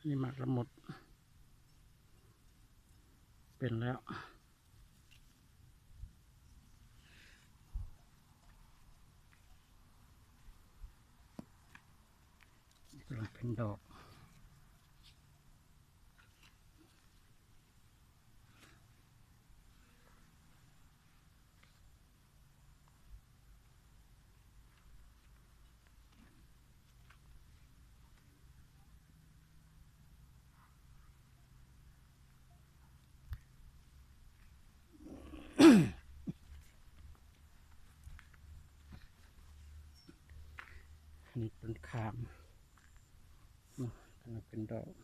ນີ້ໝາກລະມຸດ ເປັນແລ້ວ ກຳລັງເປັນດອກ. ອັນນີ້ຕົ້ນຂາມເນາະ ກຳລັງເປັນດອກ.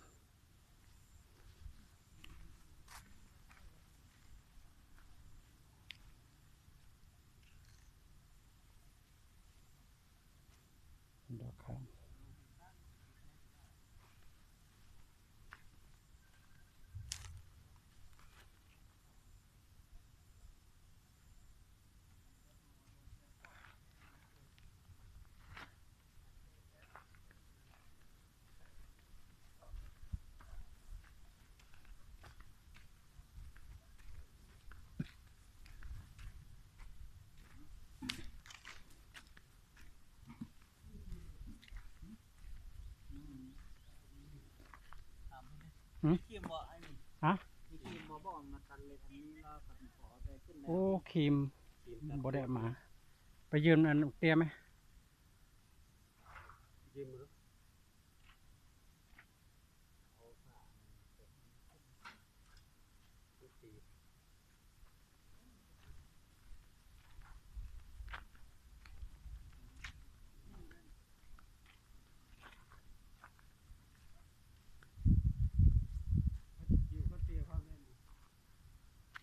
ດອກຂາມ. ຫືມ? ມີຄຣີມບໍ່? ຮະ? ມີຄຣີມບໍ່? ບໍ່ເອົາມາຕັດເລັກອັນນີ້ລະ ກໍຂໍເອົາໄປຂຶ້ນແລ້ວ. ໂອ້ ຄຣີມບໍ່ໄດ້ເອົາມາ. ໄປຢືມອັນເຕ້ຍແມະ. ຢືມເບິ່ງ.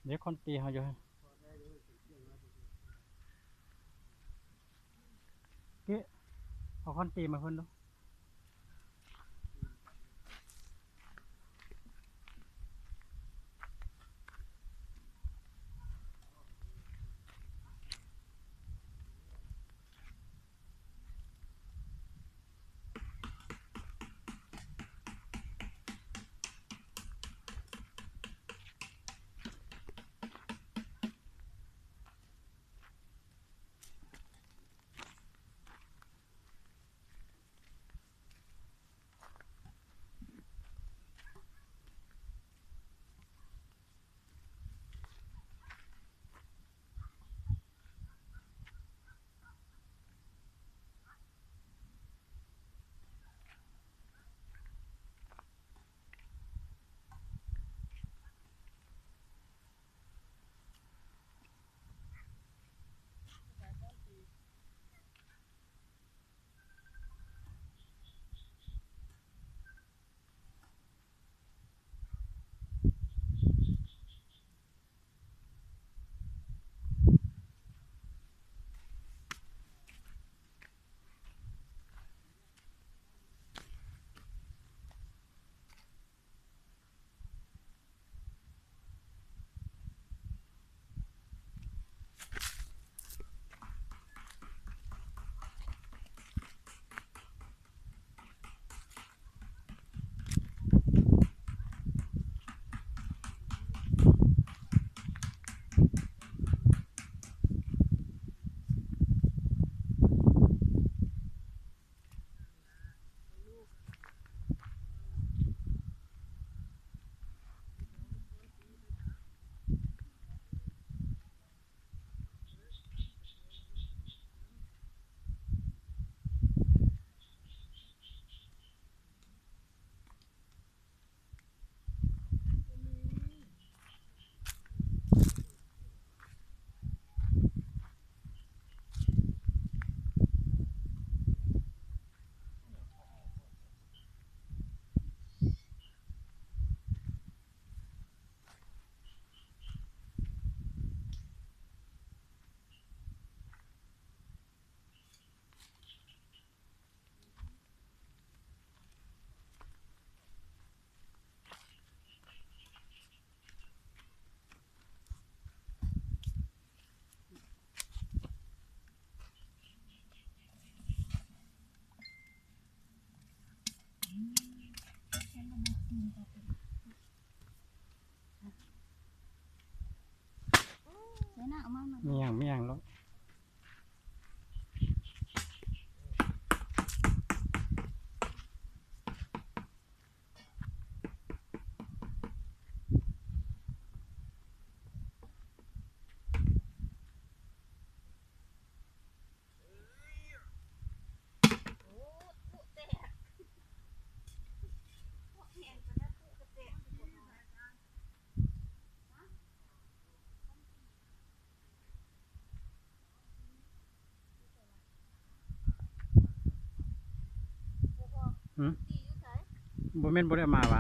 ເດ ຄົນຕີເຮົາຢູ່ຫັ້ນ. ເກະ ເອົາຄອນຕີມາເພິ່ນດູ. ນີ້ນະ ເອົາມາ ມັນ ມີຫຍັງ ມີຫຍັງໂລດ. ຫືມ? ບໍ່ແມ່ນບໍ່ໄດ້ເອົາມາຫວາ?